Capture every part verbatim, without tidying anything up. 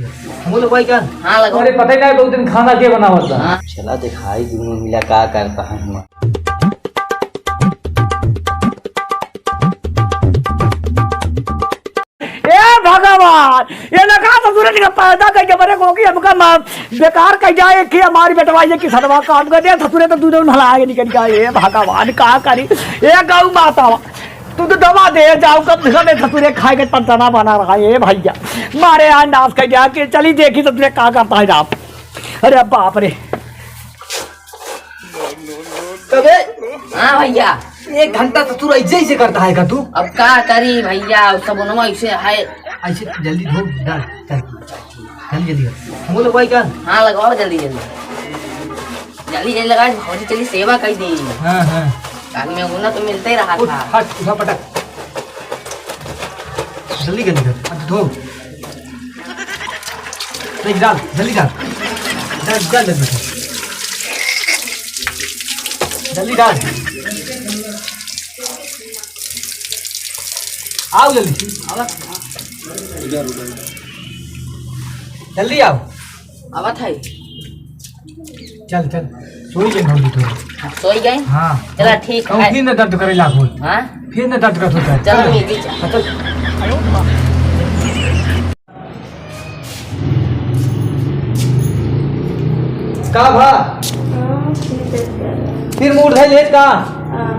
हमहू लगवाई का? हाँ, लगवा। अरे, पता ही ना है, बहुत दिन खाना के बनावत बा। हाँ। चला दिखाई दूनों मिला का करता है हम। ए भगवान, ये लगा ससुरे जी का पैदा कइके बरे को कि हमका मार बेकार कइ जाए कि हमारी बेटवा ये किसनवा काम कर दे, ससुरे तो दूनों नहला के निकल गया। ए भगवान, का करी? ए गौ माता, तू तो दवा दे जाओ, कम से कम ये ससुरे खाए के टनटना बना रहा है। ए भइया, मारे यहाँ नाश कइ जाए कि चली देखी ससुरे का करता है राम। अरे बाप रे। कबे? हाँ भइया। एक घंटा तो तू ऐसे, ऐसे करता है का तू? अब का करी भइया, सब उनवा ऐसे है। ऐसे जल्दी धो, डाल, डाल, जल्दी, जल्दी कर। हमहू लगवाई का? हाँ, लगवाओ जल्दी, जल्दी। जल्दी, जल्दी लगा, भौजी चली सेवा कइ दी। हाँ, हाँ। काल में उन्हें तो मिलते ही रहा उठ, था। हट, उठा पटक। जल्दी, जल्दी कर। अब धो। नहीं, डाल, जल्दी डाल। डाल, डाल, डाल, डाल। जल्दी डाल। आओ जल्दी। जल्दी आओ। आवत है। चल, चल। सोई गए भौजी तोरे। सोई गए? हाँ। चला, ठीक है। फिर न दर्द करे लागो। हाँ? फिर न दर्द कर होता है। चलो, चल। मीजी चल। हाँ, चल। का भा? हाँ, ठीक है, चल। फिर मूड है लेट का? हाँ।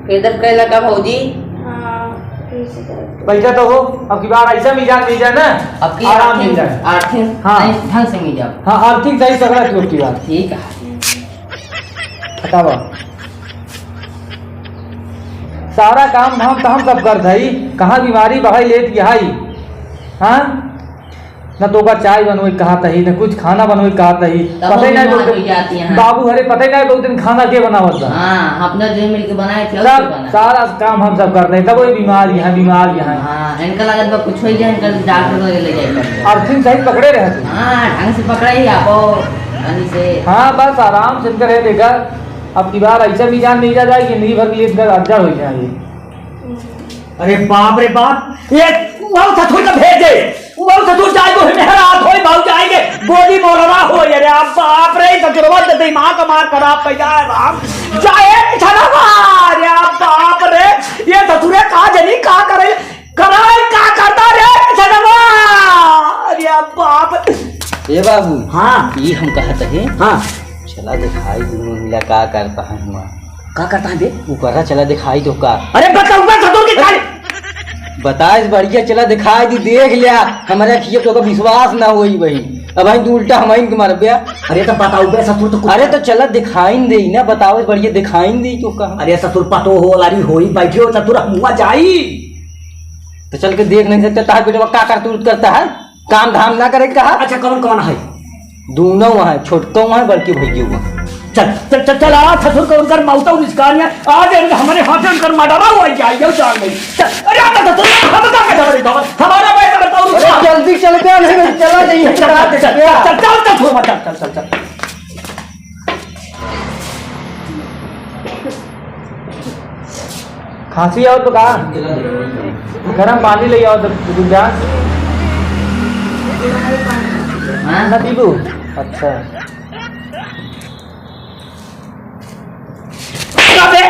फिर दर्द करे लगा भौजी? हाँ, ठीक है, चल। पैसा तो हो, अब की बार ऐसा मिजाज मिल जाए ना, अब की आराम मिल जाए। आर्थिंग हाँ। सही ढंग से मिल जाओ। हाँ, आर्थिंग सही पकड़ा तू अब की बार। ठीक है। हटावा। सारा काम धाम तो हम सब करत हई, कहाँ बीमारी बढ़ाई लेत यहाई। हाँ, न तो ओकर चाय बनवे कहत हई, न कुछ खाना बनवे कहत हई। तब पता ही नहीं बीमार बहुत हो जाती हैं। बाबू, अरे पता ही नहीं बहुत दिन खाना के बनावत बा। हाँ, अपना जो मिल के बनाए थे, सब उससे बना। सारा काम हम सब करत हई, तब वो बीमार यहाँ, बीमार यहाँ। हाँ, इनका लगत बा कुछ हो जाए, इनका डॉक्टर लगे ले जाए पड़ता। अर्थिंग सही पकड़े रहे तू। हाँ, ढंग से पकड़े ही आपो, ढंग से। हाँ, बस आराम से इनकर है, देखा। अब की बार ऐसा मिजाज नहीं जा जाए कि जिंदगी भर के लिए इनका अज्जर हो जाए। अरे बाप रे बाप, ये उबाऊ ससुर का भेज दे, उबाऊ ससुर जाए तो मेहर हाथ होई, भाऊ जाएंगे, गोली मोलरा हो। अरे आप बाप रे, ससुरवा के दिमाग का मार खराब पैदा है राम। जाए बिछड़वा, अरे आप बाप रे, ये ससुरे का जनी का करे, कराई का करता रे बिछड़वा, अरे आप बाप। ए बाबू, हाँ। ये हम कहत है, हाँ। चला दिखाई दूनों मिला का करता है हमार। का करता है बे? ऊ करा, चला दिखाई तो का। अरे बताऊ बे ससुर की खाली। बताइस बढ़िया, चला दिखाई दी, देख लिया। हमारे अखिया तो का विश्वास ना होई भाई। अब भाई तू उल्टा हमाइन के मार बे। अरे तो बताऊ बे ससुर तो कुछ अरे तो चला दिखाइन दे ना, बताओ बढ़िया दिखाइन दे तो का। अरे ससुर पतो हो लारी होई बैठियो ससुर मुआ जाई। तो चल के देख नहीं सकते, तार बेटवा का करतूत करता है। काम धाम ना करे कहा। अच्छा, कौन कौन है? दूनों है, छोटको है, बड़की भैया हुआ। चल, चल, चल, चल, आ, ससुर को उनकर मौत और निष्कानिया, आज इनका हमारे हाथ से उनकर मर्डर हुआ, ये आई, ये जान गई। चल, अरे, आ, ससुर, हम बता के डरे, डरे, हमारा बेटा बताओ, अरे, रुको। जल्दी चल के, नहीं, चला जाइए, चल, चल, चल, चल, चल, चल, चल, चल, चल, चल। खांसी आओ तो का? गरम पानी ले आओ तो रुक जा। हाँ? ना पीबू? अच्छा। का बे?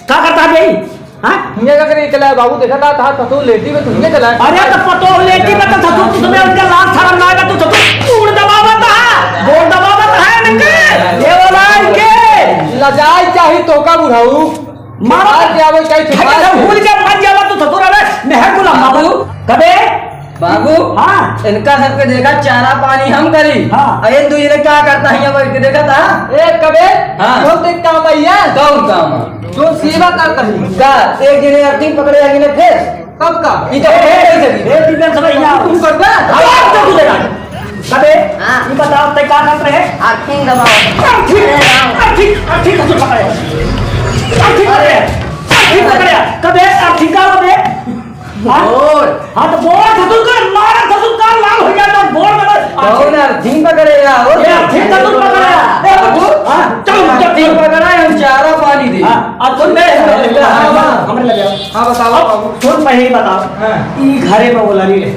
का करता है बे? हाँ? हिंगा का करे चला बाबू, देखा था, था, था, तू लेटी में, तू हिंगा चला। अरे तो पतो लेटी में तो था, तू, तू तुम्हें उनका लाज शर्म ना आएगा, तू, तू, तू, गोड़ दबावत है, गोड़ दबावत है इनके। ये वाला इनके। लजाई चाही तो का बुढ़ाऊ? मारो। मार के आवे, कहीं छुपा अच्छा, के। भूल के मत जाला तू ससुर, अबे, मेहर को लम्बा बोलू। कबे? बाबू, हाँ। इनका सबके देखा, चारा पानी हम करी। हाँ। अरे, तू इन्हें क्या करता है, अब इनके देखा था? ए, कबे? हाँ। बहुत एक काम आई है। कौन काम है? जो सेवा करता है। का? एक दिन अर्थिंग पकड़े, एक दिन फिर। कब का? ये तो फिर कैसे भी? एक दिन सब यहाँ। तू करबे? हाँ, तो तू देखा। कबे? हाँ। ये बताओ, तै का करत रहे? अर्थिंग दबाओ। अर्थिंग, अर्थिंग, अर्थिंग कहाँ से पकड़े? अर्थिंग पकड़े, अर्थिंग पकड़े। कबे? अर्थिंग का कबे? हाँ? बोल। हाँ, तो बोल, ससुर का, मारा ससुर का, लाल हो गया तो बोल, मतलब, कौन अर्थिंग पकड़े या? और ये अर्थिंग का तुम पकड़ा? ए, बाबू, हाँ, चल, चल, अर्थिंग चल। पकड़ा है, हम चारा पानी दे। हाँ, अब सुन, मेरे, मेरे, मेरे, हाँ, हाँ, हाँ। हमरे लगे आओ। हाँ, बताओ, अब बाबू। सुन, पहले ही बताओ। हाँ। ई घरे में बोला नहीं रहे।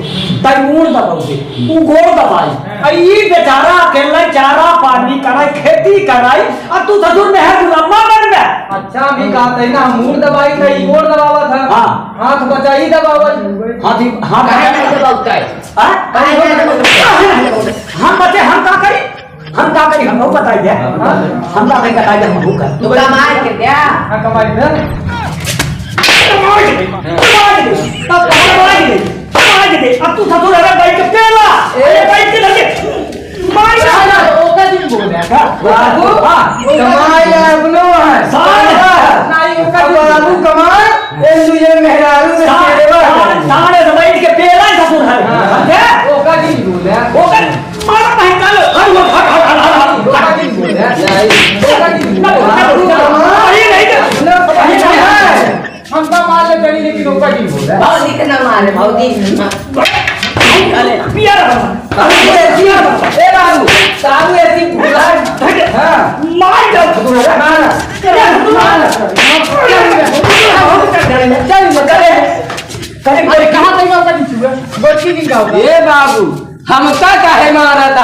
तई मूड़ दबाओ दे। तू गोड़ दबाई। हाँ। आ ई बेचारा अकेला चारा पानी कराई, खेती कराई, आ तू ससुर में है गुलामा बन गया। अच्छा, अभी कहा था ना, मूड़ दबाई था, ई गोड़ दबावा था। हाँ। हाथ बचा ही दबावा। हाथ ही, हाथ काहे नहीं दबावता है? हाँ? काहे नहीं दबावता? काहे नहीं दबावता? हम बचे, हम का करी? हम का करी? हम बताई दे। हाँ। हम का करी, बताई दे, हम का करी? तू कमाए के क्या? हाँ, कमाई दे। कमाई दे, कमाई दे, अब कमाई दे, कमाई दे। अब तू ससुर है, बैठ के पेला। ए। अरे, बैठ के लगे। मार ना, ना, ओका दिन बोला। हाँ। बाबू, हाँ। कमाई अपनो है। साढ़। नहीं, ओका दिन बाबू बोला। कमाई, ए, तू ये मेहरारू में साढ़, सेवा है। साढ़, साढ़ से बैठ के पेला है ससुर है। हाँ। क्या? ओका दिन बोला। ओका मारा नहीं कल, हर वो हर, हर, हर, हर, हर। ओका दिन बोला। ओका दिन बोला। बाबू कमाई। अरे नहीं, नहीं, नहीं। हमका मार ले चली, लेकिन ओका जी बोला। भौजी के ना मारे, भौजी। अरे, पिया रहा। बाबू ऐसी, ए बाबू, बाबू ऐसी बुला। हाँ। मार दो। मार। चल, चल, चल। अरे, कहाँ गई ओका जी? गोटी नहीं गाओ। ए बाबू, हमका काहे मारा था?